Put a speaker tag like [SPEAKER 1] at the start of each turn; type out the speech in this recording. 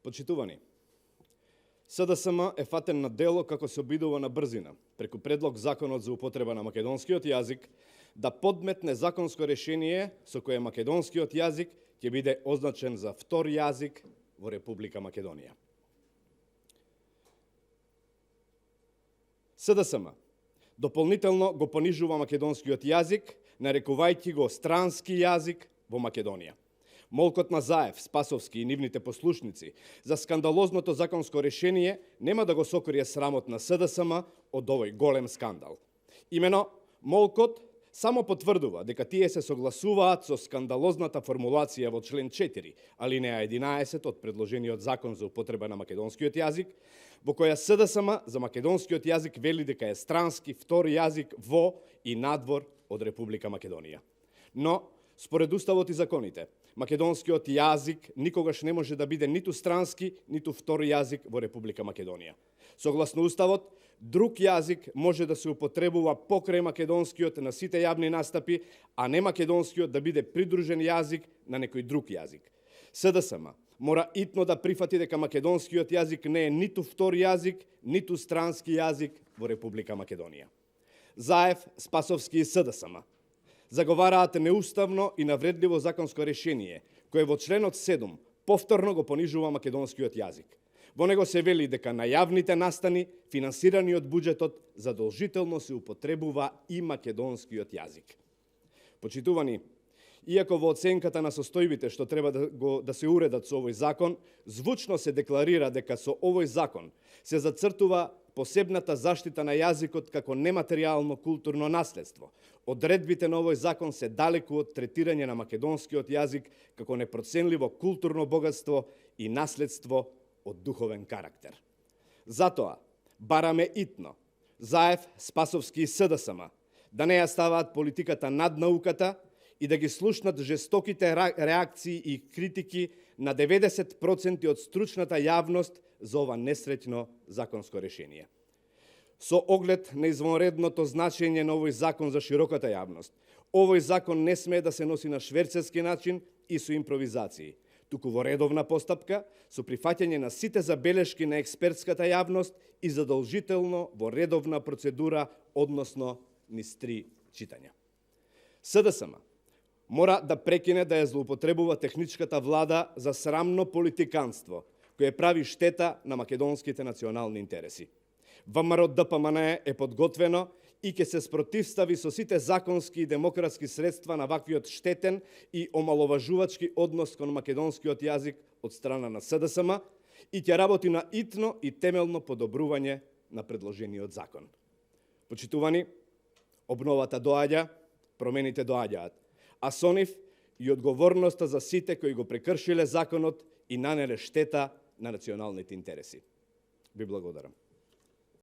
[SPEAKER 1] Почитувани, СДСМ е фатен на дело како се обидува на брзина, преку предлог законот за употреба на македонскиот јазик, да подметне законско решение со кое македонскиот јазик ќе биде означен за втор јазик во Република Македонија. СДСМ дополнително го понижува македонскиот јазик, нарекувајќи го странски јазик во Македонија. Молкот на Заев, Спасовски и нивните послушници за скандалозното законско решение нема да го сокрие срамот на СДСМ од овој голем скандал. Имено, молкот само потврдува дека тие се согласуваат со скандалозната формулација во член 4, алинеа 11 од предложениот закон за употреба на македонскиот јазик, во која СДСМ за македонскиот јазик вели дека е странски втор јазик во и надвор од Република Македонија. Но, според Уставот и законите, македонскиот јазик никогаш не може да биде ниту странски, ниту втор јазик во Република Македонија. Согласно Уставот, друг јазик може да се употребува покрај македонскиот на сите јавни настапи, а не македонскиот да биде придружен јазик на некој друг јазик. СДСМ мора итно да прифати дека македонскиот јазик не е ниту втор јазик, ниту странски јазик во Република Македонија. Заев, Спасовски и СДСМ заговараат неуставно и навредливо законско решение, кое во членот 7 повторно го понижува македонскиот јазик. Во него се вели дека на јавните настани, финансирани од буџетот, задолжително се употребува и македонскиот јазик. Почитувани, иако во оценката на состојбите што треба да се уредат со овој закон, звучно се декларира дека со овој закон се зацртува посебната заштита на јазикот како нематеријално културно наследство. Одредбите на овој закон се далеку од третирање на македонскиот јазик како непроценливо културно богатство и наследство од духовен карактер. Затоа, бараме итно, Заев, Спасовски и СДСМ да не ја ставаат политиката над науката и да ги слушнат жестоките реакции и критики на 90% од стручната јавност за ова несреќно законско решение. Со оглед на извонредното значење на овој закон за широката јавност, овој закон не смее да се носи на шверцерски начин и со импровизации, туку во редовна постапка, со прифаќање на сите забелешки на експертската јавност и задолжително во редовна процедура, односно низ 3 читања. СДСМ мора да прекине да ја злоупотребува техничката влада за срамно политиканство, кое прави штета на македонските национални интереси. ВМРО ДПМН е подготвено и ќе се спротивстави со сите законски и демократски средства на ваквиот штетен и омаловажувачки однос кон македонскиот јазик од страна на СДСМ и ќе работи на итно и темелно подобрување на предложениот закон. Почитувани, обновата доаѓа, промените доаѓаат, а со нив и одговорноста за сите кои го прекршиле законот и нанеле штета на националните интереси. Ви благодарам.